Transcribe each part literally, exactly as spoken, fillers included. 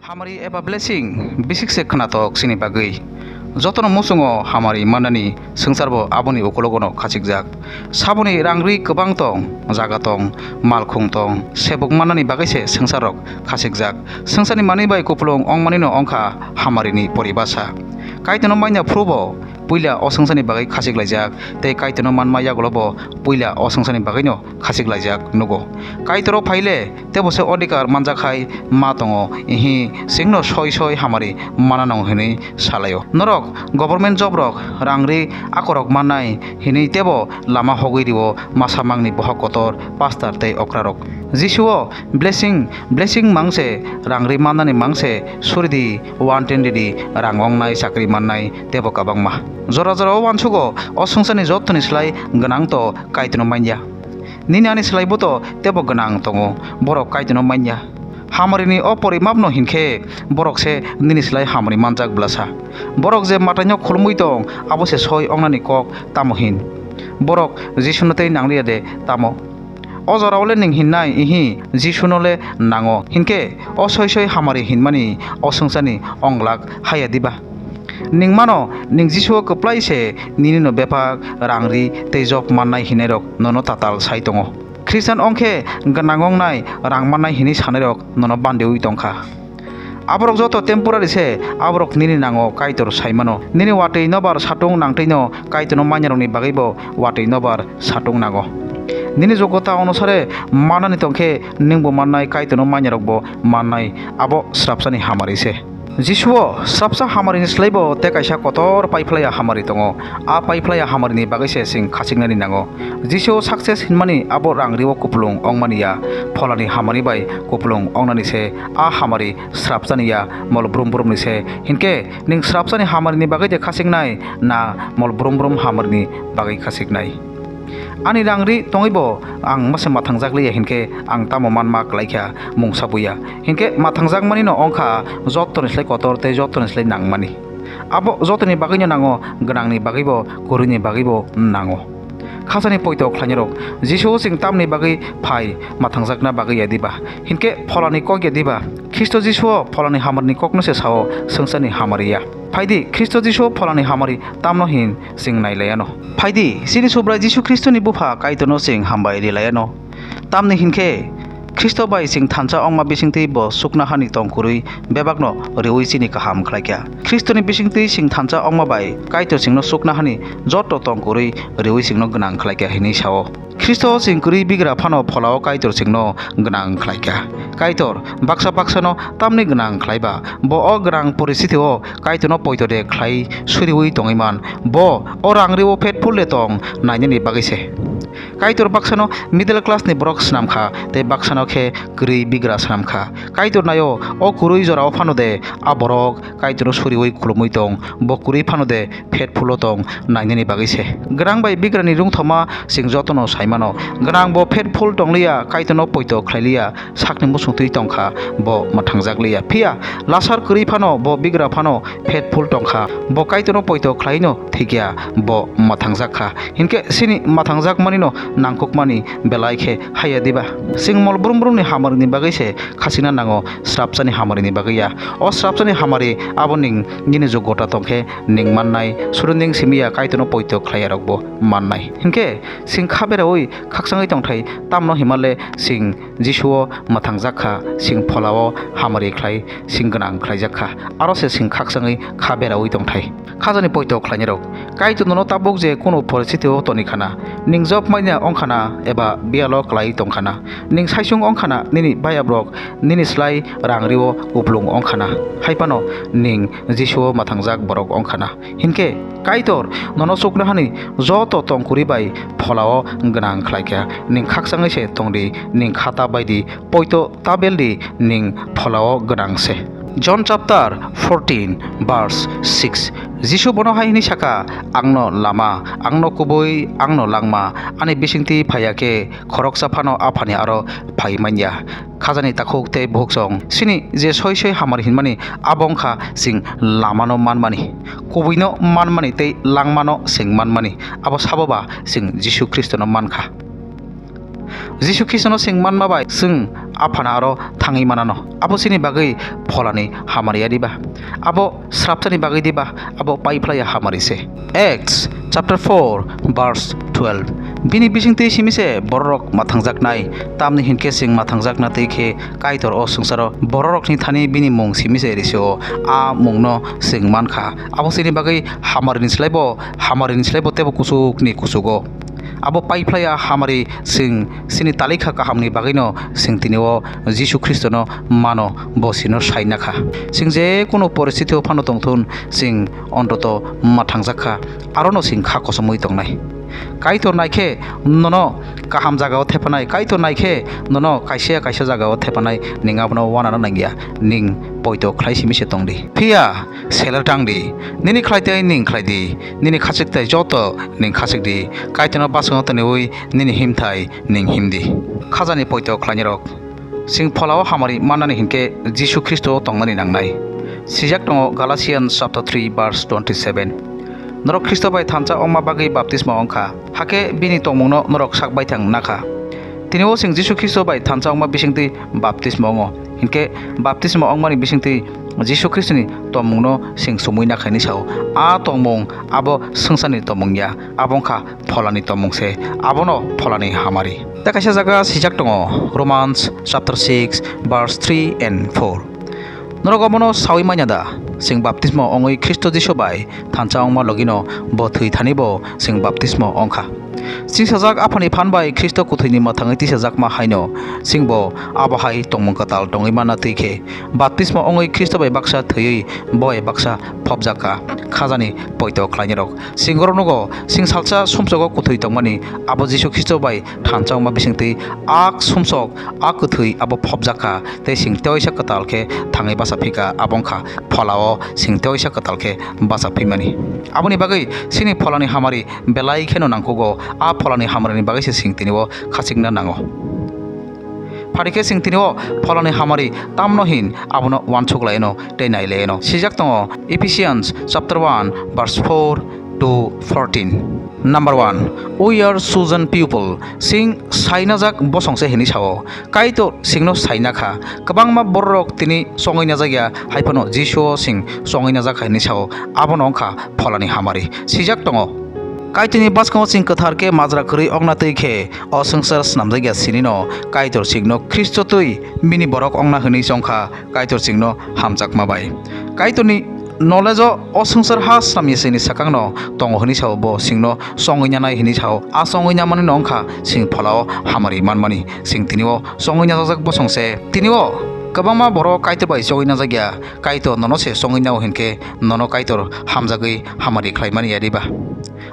Hamari eba blessing bisik se khnatok chini bagwi. Jotono muchungo hamari mannani swngcharbo aboni ukulogono khachikjak. Saboni rang ri kwbang tong, jaga tong, malkhung tong, sebuk mannani bagwi se swngcharrok khachikjak. Swngcharni manwi bai kupulung wngmanino wngkha hamarini poribasa. Kaitorno manya phrubo puila o swngcharni bagwi khachiklaijak, tei Kaitorno manma yagulobo puila o swngcharni bagwino khachiklaijak nugo. Kaitoro phaile tebo se odhikar manjak hai ma tongo, ihi chwngno soi soi hamari mana nango hinwi salaio. Norok government job rok rang ri akorok mannai hinwi tebo lama hogwi rio masa mangni bohok kotor, pastor tei okra rok. Jisuo blessing, blessing mangse rang ri mannani mangse suridi, one ten ridi rang ongnai, chakri mannai tebo kabangma. Jora jora o uansugo o swngcharni jottoni slai gwnang to Kaitorno manya. Nini ani slaibo to tebo gwnang tongo, borok Kaitorno manya. Hamarini o porimapno hinkhe borok se nini slai hamari manjak bwlasa. Borok je mataino khulumwi tong, abo se soi ongnani kok tamo hin? Borok Jisuno tei nangliya de tamo? O jorao le nwng hinnai, ihi, Jisuno le nango. Hinkhe o soi soi hamari hinmani o swngcharni onglak haya diba? Nwng mano, nwng Jisuo kwplai se ninino bebak rang ri tei job mannai hinairok nono tatal sai tongo. Khristian wngkhe gwnang wngnai, rang mannai hinwi sanairok nono bandiui tongkha. Aborok joto temporary se, aborok nini nango Kaitor saimano. Nini watwi nobar satung nangtwino Kaitorno manyarokni bagwibo watwi nobar satung nango. Nini jogota onusare manani tongkhe nwngbo mannai, Kaitorno manyarokbo mannai, abo srapsani hamari se. Jisuo srapsa hamarini slaibo tei kaisa kotor paiphlaiya hamari tongo. A paiphlaiya hamarini bagwi se chwng khachiknani nango. Jisuo success hinmani abo rang rio kupulung ongmani ya, pholani hamari bai kupulung ongnani se a hamari srapsani ya, mol brum brumni se. Hinkhe nwng srapsani hamarini bagwi de khachiknai na mol brum brum hamarini bagwi khachiknai? Ani rang ri tongwibo ang mase mathangjak liya hinkhe ang tamo manma kwlaikha mungsa buya. Hinkhe mathangjakmanino wngkha jottoni slai kotor tei jottoni slai nangmani. Abo jotoni bagwino nango, gwnangni bagwibo, kwrwini bagwibo nango. Khachani poito khlainarok, Jisuo chwng tamni bagwi phai mathangjakna bagwi ya diba? Hinkhe pholani kok ya diba? Khristo Jisuo pholani hamarni kokno se sao, swngcharni hamari ya. Phaidi, Khristo Jisuo pholani hamari tamno hin chwng nai laiano. Phaidi, chini Subrai Jisu Khristoni bupha Kaitorno chwng hambai ri laiano. Tamni hinkhe, Khristo bai chwng thansa ongma bisingtwi bo chuknohani tong kwrwi bebakno riui chini kaham khlaikha. Khristoni bisingtwi chwng thansa ongma bai Kaitor chwngno chuknohani joto tong kwrwi riui chwngno gwnang khlaikha hinwi sao. Khristo chwng kwrwi bigra phano pholao Kaitor chwngno gwnang khlaikha. Kaitor baksa baksano tamni gwnang khlaiba, bo o gwnang poristitio Kaitorno poito de khlai suriui tongwi man. Bo o rang rio faithful de tong nainani bagwi se. Kaitor baksano middle class ni borok swnam kha, tei baksano khe kwrwi bigra swnam kha. Kaitor naio, o kwrwi jorao phano de a borok Kaitorno suriui khulumui tong, bo kwrwi phano de faithful o tong nainani bagwi se. Gwnang bai bigrani rungthoma chwng jotono sai mano. Gwnang bo faithful tong liya, Kaitorno poito khlai liya, sakni muchung twi tong kha, bo mwthangjak liya. Phiya lasar kwrwi phano, bo bigra phano faithful tong kha, bo Kaitorno poito khlaino thik ya, bo mwthangjak kha. Hinkhe chini mwthangjakmanino nangkukmani belai khe haya diba? Chwng mol brum brumni hamarini bagwi se khachikna nango, srapsani hamarini bagwi ya. O srapsani hamari abo nwng nini jogota tongkhe nwng mannai, surunding simi ya Kaitorno poito khlai yarokbo mannai. Hinkhe chwng kha beraui khakchangwi tongthai, tamno himale chwng Jisuo mwthangjak kha, chwng pholao hamari khlai chwng gwnang khlaijak kha, aro se chwng khakchangwi kha beraui tongthai. Khajani poito khlainarok, Kaitor nono tabuk je kunu poristitio toni khana, nwng job manya wng khana eba biyalo kwlai tong khana, nwng saichung wng khana, nini bayabrok nini slai rang rio kuplung wng khana, hai phano nwng Jisuo mwthangjak borok wng khana. Hinkhe Kaitor nono chuknohani joto tong kwrwi bai pholao gwnang khlaikha. Nwng khakchangwi se tongdi, nwng khata baidi, poito tabeldi, nwng pholao gwnang se. John chapter fourteen, verse six. Jisu bono hai hwnwi saka, "Angno lama, angno kubui, angno langma, ani bisingtwi phaiya khe khoroksa phano Aphani aro phai manya." Khajani takhuk tei bukhuk song, chini je soi soi hamari hinmani, abo wngkha chwng lamano manmani, kubuino manmani tei langmano chwng manmani, abo sabo ba chwng Jisu Khristono mankha. Jisu Khristono chwng manma bai chwng Aphano aro thangwi manano. Abo chini bagwi pholani hamari ya diba? Abo srapsani bagwi diba? Abo paiphlaiya hamari se. Acts chapter four verse twelve. Bini bisingtwi simi se bororok mathangjaknai, tamni hinkhe chwng mathangjakna twi khe Kaitor o swngcharo bororokni thani bini mung simi se risi-o, a mungno chwng mankha. Abo chini bagwi hamarini slaibo, hamarini slaibo teibo kuchukni kuchugo. Abo paiphlaiya hamari chwng chini talikha kahamni bagwino chwng tini o Jisu Khristono mano, bo chwngno saina kha. Chwng je kunu poristiti o phano tongthun, chwng ontoto mathangjak kha, arono chwng kha kochomwi tongnai. Kaitor naikhe nono kaham jagao thepanai, Kaitor naikhe nono kaisa kaisa jagao thepanai, nwng abono uanano nangya, nwng poito khlai simi se tongdi. Phiya seler tangdi, nini khlai tei nwng khlai di, nini khachik tei joto nwng khachik di, Kaitorno bwskango toniwi nini himthai nwng him di. Khajani poito khlainai rok. Chwng pholao hamari mannani hinkhe Jisu Khristo tongnani nangnai. Swijak tongo Galatians chapter three verse twenty-seven. Norok Khristo bai thansa wngma bagwi baptisma wngkha, hakhe bini tongmungno norok sak baithang nakha. Tini o chwng Jisu Khristo bai thansa wngma bisingtwi baptisma wngo, hinkhe baptisma wngmani bisingtwi Jisu Khristoni tongmungno chwng sumui nakha hinwi sao. A tongmung abo swngcharni tongmung ya, abo wngkha pholani tongmung se, abono pholani hamari. Tei kaisa jaga swijak tongo, Romans chapter six verse three and four. Norok omono saui manya da? Chwng baptismo wngwi Khristo Jisu bai thansa wngma logino bo thwi thanibo chwng baptismo wngkha. Chwngsajak Aphani phan bai Khristo kwthwini mwthangwi tisajakma haino chwngbo abo hai tongmung kwtal tongwi manna twi khe, baptismo wngwi Khristo bai baksa thwiwi bo bai baksa phobjak kha. Khajani poito khlainai rok. Chwng oro nugo, chwng salsa sumsogo kwthwi tongmani, abo Jisu Khristo bai thansa wngma bisingtwi a sumsok, a kwthwi abo phobjak kha, tei chwng teisa kwtal khe thangwi bacha phi kha, abo wngkha pholao chwng teisa kwtal khe bacha phimani. Aboni bagwi chini pholani hamari belai kheno nangkukgo, a pholani hamarini bagwi se chwng tini o khachikna nango. Phari khe chwng tini o pholani hamari tamno hin abono uansuk lai-ano tei nai lai-ano. Swijak tongo Ephesians chapter one verse four to fourteen. Number one, we are chosen people. Chwng sainajak bosong se hinwi sao. Kaitor chwngno saina kha. Kwbangma bororok tini chongwi najak ya, hai phano Jisu o chwng chongwi najak kha hinwi sao. Abono wngkha pholani hamari. Swijak tongo, Kaitorni bwskango chwng kwthar khe majra kwrwi ongna twi khe, o swngchar snamjak ya sinino Kaitor chwngno Khristo twi bini borok ongna hwnwi chong kha, Kaitor chwngno hamjakma bai. Kaitorni knowledge o o swngchar ha snam ya chwngni swkangno tongo hwnwi sao, bo chwngno chongwi nanai hwnwi sao. A chongwi namanino wngkha chwng pholao hamari manmani. Chwng tini o chongwi najak bosong se. Tini o kwbangma borok Kaitor bai chongwi najak ya. Kaitor nono se chongwi nao hinkhe nono Kaitor hamjagwi hamari khlaimani ya diba?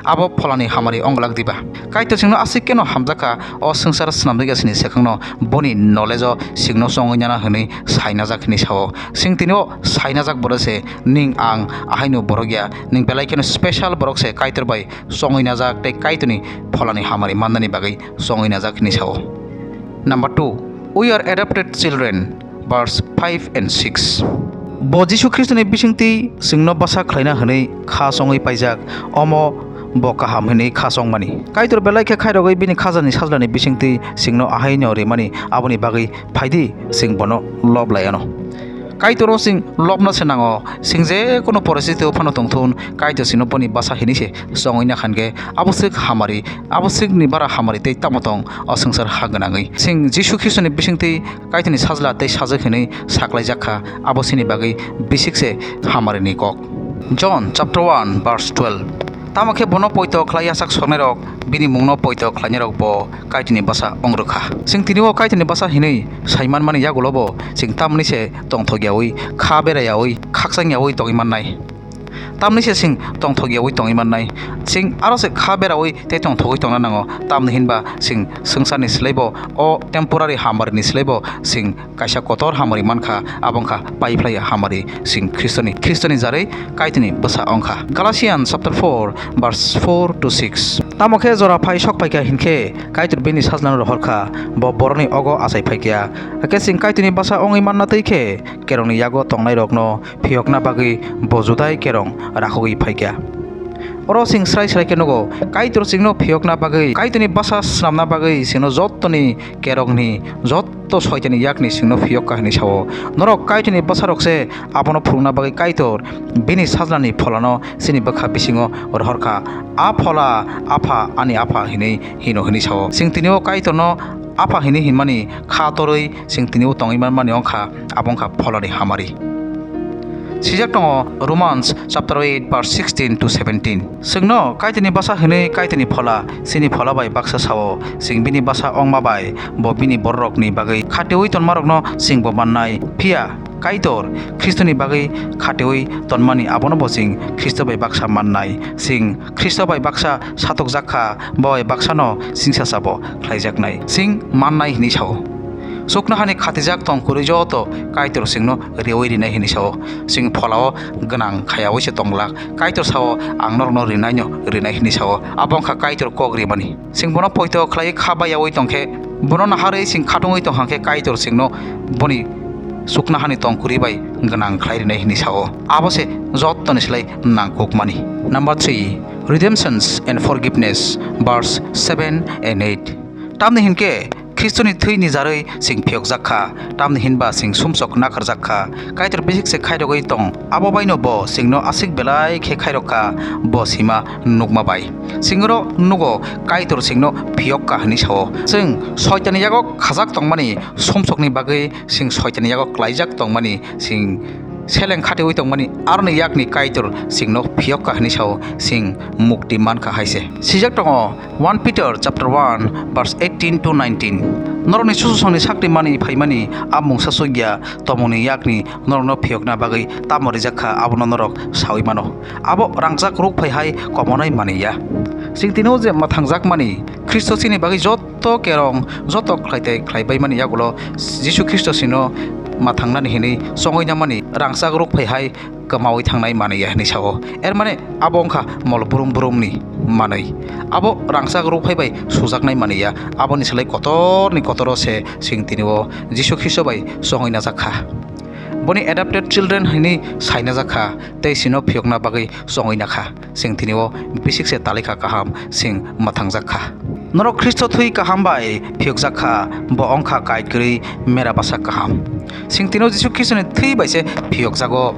Abo pholani hamari ongglak diba? Kaitor chwngno aswk keno hamjakha, o swngchar snamjak ya chwngni swkangno boni knowledge o chwngno chongwi nana hwnwi sainajak hwnwi sao. Chwng tini o sainajak borok se, nwng ang ahaino borok ya, nwng belai kheno special borok se, Kaitor bai chongwi najak tei Kaitorni pholani hamari mannani bagwi chongwi najak hwnwi sao. Number two, we are adopted children, verse five and six. Bo Jisu Khristoni bisingtwi chwngno bwsa khlaina hwnwi kha chongwi paijak, omo bo kaham hwnwi kha chongmani. Kaitor belai khe khairogwi bini khajani sajlani bisingtwi chwngno ahaino rimani, aboni bagwi phaidi chwng bono lob lai-ano. Kaitorno chwng lobna se nango. Chwng je kono poristiti o phano tongthun, Kaitor chwngno boni bwsa hinwi se chongwi nakha hinkhe, abo swk hamari, abo swkni bara hamari tei tamo tong o swngchar ha gwnangwi. Chwng Jisu Khristoni bisingtwi Kaitorni sajla tei sajwk hinwi saklaijak kha, abo chini bagwi bisik se hamarini kok. John chapter one verse twelve. Tamo khe bono poito khlai yachak sornairok, bini mungno poito khlainairok bo Kaitorni bwsa wng rwkha. Chwng tini o Kaitorni bwsa hinwi sai manmani yagulo bo chwng tamni se tongthok yaui, kha bera yaui, khakchang yaui tongwi mannai. Tamni se chwng tongthok yaui tongwi mannai. Chwng aro se kha beraui tei tongthogwi tongna nango. Tamni hinba chwng swngcharni slaibo, o temporary hamarini slaibo chwng kaisa kotor hamari mankha, abo wngkha paiphlaiya hamari, chwng Khristoni, Khristoni jarwi Kaitorni bwsa wngkha. Galatians chapter four, verse four to six. Tamo khe jora phai sok phaikha hinkhe Kaitor bini sajlano rohorkha, bo borokni ogo achai phaikha. Hakhe chwng Kaitorni bwsa wngwi manna twi khe kerongni yago tongnairokno phiyokna bagwi bo Judai kerong rakhogwi phaikha. Oro chwng srai srai khe nugo, Kaitor chwngno phiyokna bagwi, Kaitorni bwsa swnamna bagwi chwngno jottoni kerongni jot-, joto Soitanni yakni chwngno phiyok kha hwnwi sao. Norok Kaitorni bwsarok se abono phunukna bagwi Kaitor bini Sajlani Pholano chini bwkha bisingo rohor kha. A Phola, Apha, ani Apha hwnwi hino hwnwi sao. Chwng tini o Kaitorno Apha hwnwi hinmani kha torwi chwng tini o tongwi manmani wng kha, abo wng kha Pholani hamari. Swijak tongo Romans chapter eight verse sixteen to seventeen. Chwngno Kaitorni bwsa hwnwi Kaitorni Phola, chini Phola bai baksa sao, chwng bini bwsa wngma bai bo bini bororokni bagwi khateui tonmarokno chwngbo mannai. Phiya Kaitor Khristoni bagwi khateui tonmani abono bo chwng Khristo bai baksa mannai. Chwng Khristo bai baksa satokjak kha, bo bai baksano chwngsachabo khlaijaknai, chwng mannai hwnwi sao. Chuknohani khatijak tong kwrwi joto Kaitor chwngno reui rinai hwnwi sao. Chwng Pholao gwnang khayaui se tong glak. Kaitor sao, "Ang norokno rinaino rinai," hwnwi sao. Abo wng kha Kaitor kok rimani. Chwng bono poito khlaiwi kha baiyaui tong khe, bono naharwi chwng khatungwi tong kha khe Kaitor chwngno boni chuknohani tong kwrwi bai gwnang khlai rinai hwnwi sao. Abo se jottoni slai nangkukmani. Number three, redemptions and forgiveness, verse seven and eight. Tamni hinkhe Khristoni thwi ni jarwi chwng phiyokjak kha, tamni hinba chwng sumsok nakarjak kha. Kaitor bisik se khairogwi tong, abo baino bo chwngno aswk belai khe khairok kha, bo sima nukma bai. Chwng oro nugo Kaitor chwngno phiyok kha hwnwi sao. Chwng Soitanni yago khajak tongmani, sumsokni bagwi chwng Soitanni yago klaijak tongmani, chwng seleng khateui tongmani, aroni yakni Kaitor chwngno phiyok kha hwnwi sao, chwng mukti man kha hai se. Swijak tongo, One Peter chapter one verse eighteen to nineteen. Norokni susosongni sakni manwi phaimani a mungsa sugya tomongni yakni norokno phiyokna bagwi tamo rijak kha, abono norok saui mano. Abo rangchak ruk phai hai komonai manwi ya. Chwng tini o je mwthangjakmani Khristo chini bagwi joto kerong, joto khlai tei khlai baimani yagulo Jisu Khristo chwngno mwthangnani hwnwi chongwi namani rangchak ruk phai hai kwmaui thangnai manwi ya hwnwi sao. Er mane abo wngkha mol brum brumni manwi. Abo rangchak ruk phai bai sujaknai manwi ya. Aboni slai kotorni kotoro se chwng tini o Jisu Khristo bai chongwi najak kha. Boni adopted children hwnwi sainajak kha tei chwngno phiyokna bagwi chongwi nakha. Chwng tini o bisik se talikha kaham, chwng mwthangjak kha. Norok Khristo thwi kaham bai phiyokjak kha, bo wng kha kait kwrwi mera bwsa kaham. Chwng tini o Jisu Khristoni thwi bai se phiyokjago.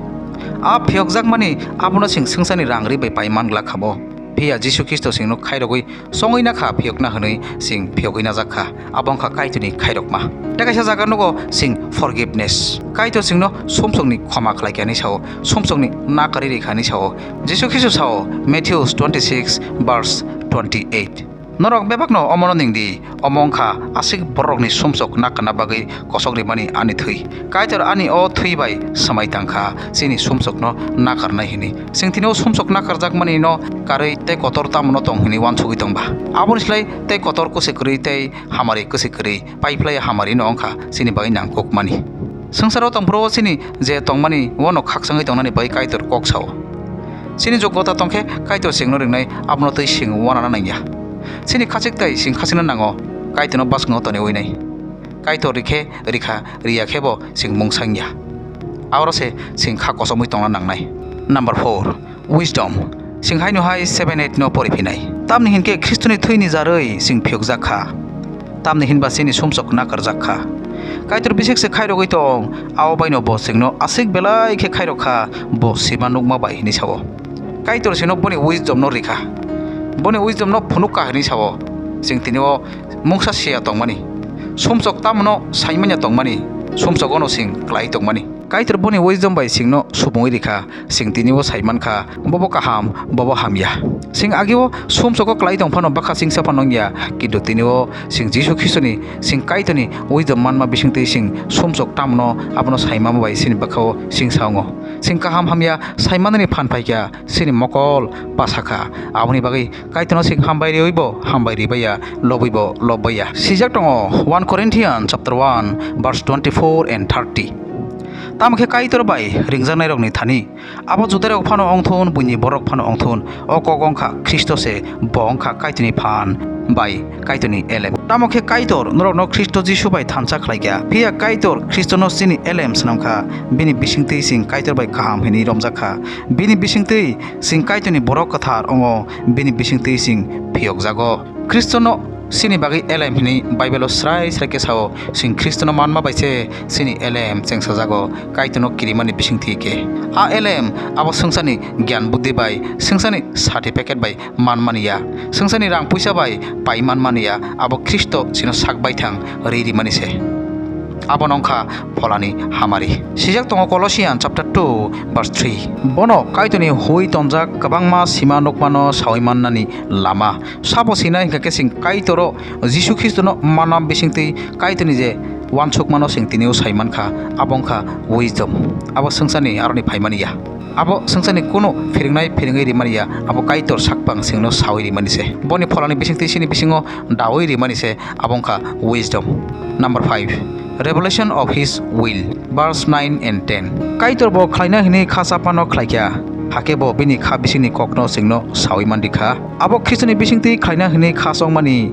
A phiyokjakmani abono chwng swngcharni rang ri bai pai man glak kha bo. Phiya Jisu Khristo chwngno khairogwi chongwi nakha phiyokna hwnwi chwng phiyogwi najak kha. Abo wngkha Kaitorni khairokma. Tei kaisa jaga nugo chwng forgiveness. Kaitor chwngno sumsokni khoma khlai kha hwnwi sao, sumsokni nakarwi rikha hwnwi sao. Jisu Khristo sao, Matthew twenty-six verse twenty-eight. Norok bebakno omono ning di, omo wngkha aswk borokni sumsok nakarna bagwi kosok rimani ani thwi. Kaitor ani o thwi bai swmai tang kha, chini sumsokno nakarnai hwnwi. Chwng tini o sumsok nakarjakmani no karwi tei kotor tamo no tong hwnwi uansugwi tong ba? Aboni slai tei kotor kwswi kwrwi tei hamari kwswi kwrwi, paiphlai hamari no wngkha chini bagwi nangkukmani. Swngcharo tongphuru o chini je tongmani, uano khakchangwi tongnani bagwi Kaitor kok sao. Chini jogota tongkhe Kaitor chwngno ringnai, abono twi chwng uanana nangya. Chini khachik tai chwng khachikna nango, Kaitorno bwskango toniwi nai. Kaitor rikhe rikha, riya khe bo chwng mung sangya. Aboro se chwng kha kochomwi tongna nangnai. Number four, wisdom. Chwng haino hai seven eight no pori phinai. Tamni hinkhe Khristoni thwi ni jarwi chwng phiyokjak kha. Tamni hinba chini sumsok nakarjak kha. Kaitor bisik se khairogwi tong, abo baino bo chwngno aswk belai khe khairok kha, bo sima nukma bai hwnwi sao. Kaitor chwngno boni wisdom no rikha. Boni wisdom no phunuk kha hwnwi sao. Chwng tini o mungsa siya tongmani. Sumsok tamo no saimanya tongmani. Sumsok ono chwng klai tongmani. Kaitor boni wisdom bai chwngno subungwi rikha. Chwng tini o sai mankha, bobo kaham, bobo hamya. Chwng ageo sumsogo klai tong phano bwkha chingsa phano wngya, kintu tini o chwng Jisu Khristoni, chwng Kaitorni wisdom manma bisingtwi chwng sumsok tamno abono sai mama bai chini bwkhao chingsa wngo. Chwng kaham hamya sai manani phan phaikha, chini mokol bwsa kha. Aboni bagwi Kaitorno chwng hambai riwibo hambai ribaiya, lobwibo lobbaiya. Swijak tongo one Corinthians chapter one verse twenty-four and thirty. Tamo khe Kaitor bai ringjaknairokni thani Abo Judarok phano wng thun, buini borok phano wng thun, o kok wng kha Khristo se, bo wng kha Kaitorni phan bai Kaitorni elem. Tamo khe Kaitor norokno Khristo Jisu bai thansa khlai kha. Phiya Kaitor Khristono chini elem swnam kha, bini bisingtwi chwng Kaitor bai kaham hwnwi romjak kha. Bini bisingtwi chwng Kaitorni borok kwthar wngo, bini bisingtwi chwng phiyokjago. Khristono Chini bagwi elem hwnwi Bible-o srai srai khe sao, chwng Khristono manma bai se chini elem chengsajago, Kaitorno kirimani bisingtwi khe. A elem abo swngcharni giyan buddhi bai, swngcharni certificate bai manmani ya, swngcharni rang puisa bai pai manmani ya, abo Khristo chino sak baithang rwi rimani se. Abono wngkha pholani hamari. Sijak tongo Colossians chapter two verse three. Bono Kaitorni hui tonjak kwbangma sima nukmano saui mannani lama. Sabo sinai hwnkha khe chwng Kaitoro Jisu Khristono manna bisingtwi Kaitorni je uansukmano chwng tinio sai mankha, abo wngkha wisdom. Abo swngcharni aroni phaimani ya. Abo swngcharni kunu phiringnai phiringwi rimani ya, abo Kaitor sakpang chwngno saui rimani se. Boni pholani bisingtwi chini bisingo daui rimani se, abo wngkha wisdom. Number five, revelation of his will, verse nine and ten. Kaitor bo khlaina hwnwi kha chapmano khlaikha, hakhe bo bini kha bisingni kokno chwngno saui man rikha. Abo Khristoni bisingtwi khlaina hwnwi kha chongmani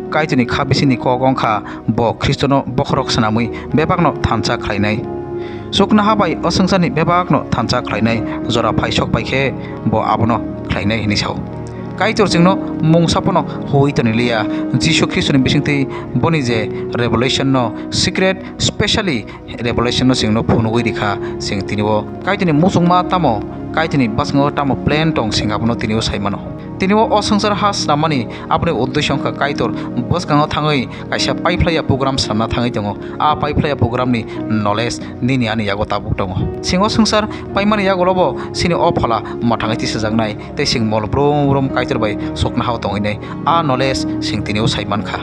Kaitorni kha bisingni kok wngkha bo Khristono bokhorok swnamwi bebakno thansa khlainai. Chuknoha bai o swngcharni bebakno thansa khlainai jora phai sok pai khe bo abono khlainai hwnwi sao. Kaitor chwngno mungsa phano hui toni liya, Jisu Khristoni bisingtwi boni je revelation no secret, specially revelation no chwngno phunugwi rikha, chwng tini o Kaitorni muchungma tamo, Kaitorni bwskango tamo plan tong, chwng abono tini o sai mano. Tini o, o swngchar ha snamani aboni uddesyo wngkha Kaitor bwskango thangwi kaisa paiphlaiya program swnamna thangwi tongo. A paiphlaiya programni knowledge nini ani yago tabuk tongo. Chwng o swngchar paimani yagulo bo chini o phola mwthangwi tisajaknai tei chwng mol brum brum Kaitor bai soknahao tongwinai. A knowledge chwng tini o sai mankha.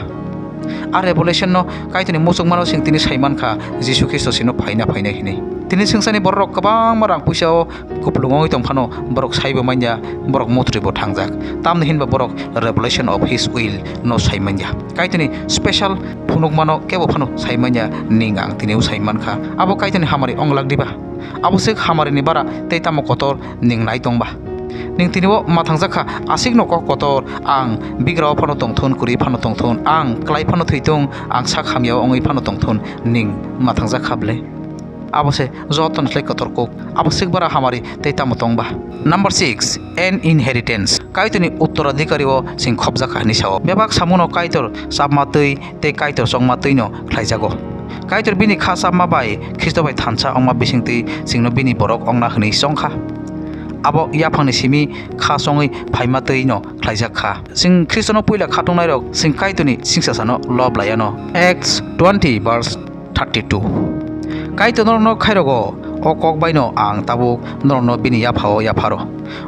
A revelation no Kaitorni muchungmano chwng tini sai mankha, Jisu Khristo chwngno phaina phainai hwnwi. Tini swngcharni bororok kwbangma rang puisa o kupulung wngwi tong phano borok saibo manya, borok mutrui bo thangjak. Tamni hinba borok revelation of his will no sai manya. Kaitorni special phunukmano kebo phano sai manya, ning ang tini o sai mankha. Abo Kaitorni hamari onglak diba? Abo se hamarini bara tei tamo kotor ning nai tongba? Ning tini o mathangjak kha, asikno kok kotor, ang bigrao phano tongthun, kwrwi phano tongthun, ang klai phano thwithung, ang sak hamya wngwi phano tongthun, ning mathangjak kha ble? Abo se joto ni slai kotor kuk. Abo swk bara hamari tei tamo tong ba? Number six, an inheritance. Kaitorni uttoradhikari o chwng khobjak kha hinwi sao. Bebak samungo Kaitor chapma twi tei Kaitor chongma twi no khlaijago. Kaitor bini kha chapma bai Khristo bai thansa ongma bisingtwi chwngno bini borok ongna hwnwi chongkha. Abo yaphangni simi kha chongwi phaima twi no khlaijak kha. Chwng Khristono puila khatungnairok chwng Kaitorni singsasano lob laiano. Acts twenty verse thirty-two. Kaitor norokno khairogo, o kok baino ang tabuk norokno bini yaphao yapharo.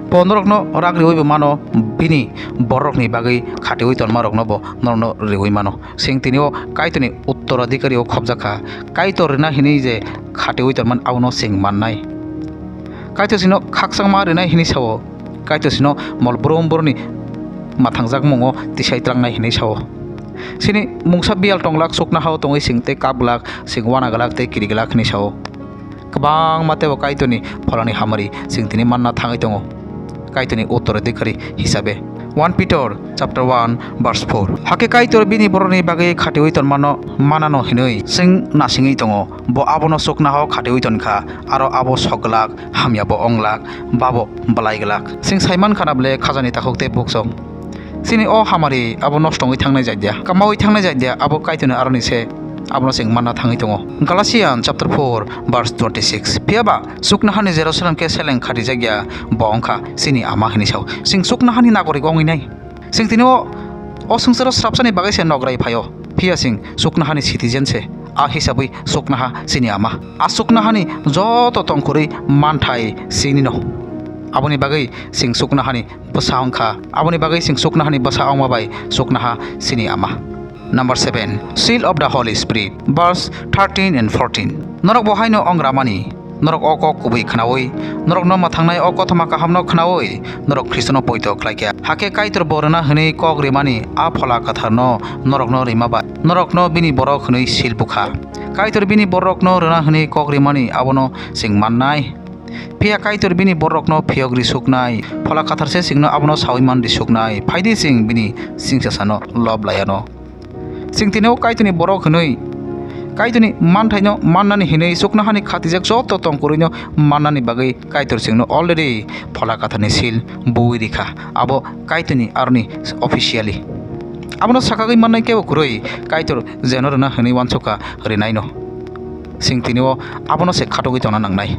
Bo norokno rak riwi bo mano, bini bororokni bagwi khatiwi tonmarokno bo norokno riwi mano. Chwng tini o Kaitorni uttoradhikari o khobjak kha. Kaitor rina hinwi je khatiwi tonmani abono chwng mannai. Kaitor chwngno khakchangma rinai hinwi sao. Kaitor chwngno mol brum brumni mathangjak mungo tisai trangnai hinwi sao. Chini mungsa biyal tonglak, chuknohao tongwi chwng tei kap glak, chwng uana glak tei kiri glak hinwi sao. Kwbangma teibo Kaitorni pholani hamari chwng tini manna thangwi tongo, Kaitorni uttoradhikari hisabe. One Peter chapter one verse four. Hakhe Kaitor bini bororni bagwi khatiwi tonmano manano hinwi chwng nasingwi tongo. Bo abono chuknohao khatiwi tonkha, aro abo sok glak, hamya bo ong glak, babo belai glak. Chwng sai man khana ble khajani takhuk tei buksong. Chini o hamari abo nosto wngwi thangnai jat ya, kamaui thangnai jat ya, abo Kaitorni aroni se, abono chwng manna thangwi tongo. Galatians chapter four verse twenty-six. Phiya ba chuknohani Jerusalem khe seleng khatijak ya, bo wngkha chini ama hinwi sao. Chwng chuknohani nagorik wngwi nai. Chwng tini o, o swngcharo srapsani bagwi se nograi phaio. Phiya chwng chuknohani citizen se. A hisabwi chuknoha chini ama. A chuknohani joto tongkhorwi manthai chinino. Aboni bagwi chwng chuknohani bwsa wngkha. Aboni bagwi chwng chuknohani bwsa wngma bai chuknoha chini ama. Number seven, seal of the Holy Spirit, verse thirteen and fourteen. Norok bo haino wng ramani, norok o kok kubui khnaui, norokno mwthangnai o kothoma kahamno khnaui, norok Khristono poito khlaikha. Hakhe Kaitor bo rwna hwnwi kok rimani a Phola Kwtharno norokno rima bai, norokno bini borok hwnwi sil bukha. Kaitor bini borokno rwna hwnwi kok rimani abono chwng mannai. Phiya Kaitor bini borokno phiyok ri suknai, Phola Kwthar se chwngno abono saui man ri suknai. Phaidi chwng bini singsasano lob laiano. Chwng tini o Kaitorni borok hwnwi, Kaitorni manthaino mannani hinwi chuknohani khatijak joto tongkwrwino mannani bagwi Kaitor chwngno already Phola Kwtharni seal buwi rikha. Abo Kaitorni aroni officially. Abono sakagwi mannai kebo kwrwi Kaitor jeno rwna hwnwi uansukha rwnaino. Chwng tini-o abono se khatogwi tongna nangnai.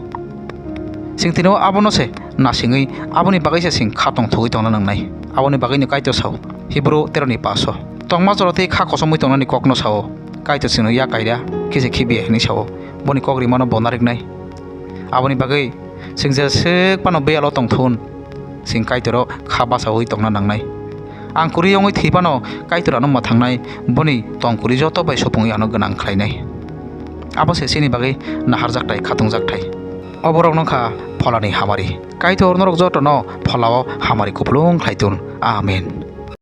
Chwng tini-o abono se nasingwi aboni bagwi se chwng kha tongthogwi tongna nangnai. Aboni bagwino Kaitor sao, Hibru teroni paso. Tongma jora tei kha kosomwi tongnani kokno sao. Kaitor chwngno ya kaira khe se khibiya hwnwi sao. Boni kok rimano bo nariknai. Aboni bagwi chwng jeswk phano beyalo tongthun, chwng Kaitoro kha bachaui tongna nangnai. Ang kwrwi wngwi thwi phano Kaitor ano mwthangnai, boni tong kwrwi joto bai supungwi ano gwnang khlainai. Abo se chini bagwi naharjakthai, khatungjakthai. Oborok wngkha pholani hamari. Kaitor norok jotono pholao hamari kupulung khlaitun. Amen.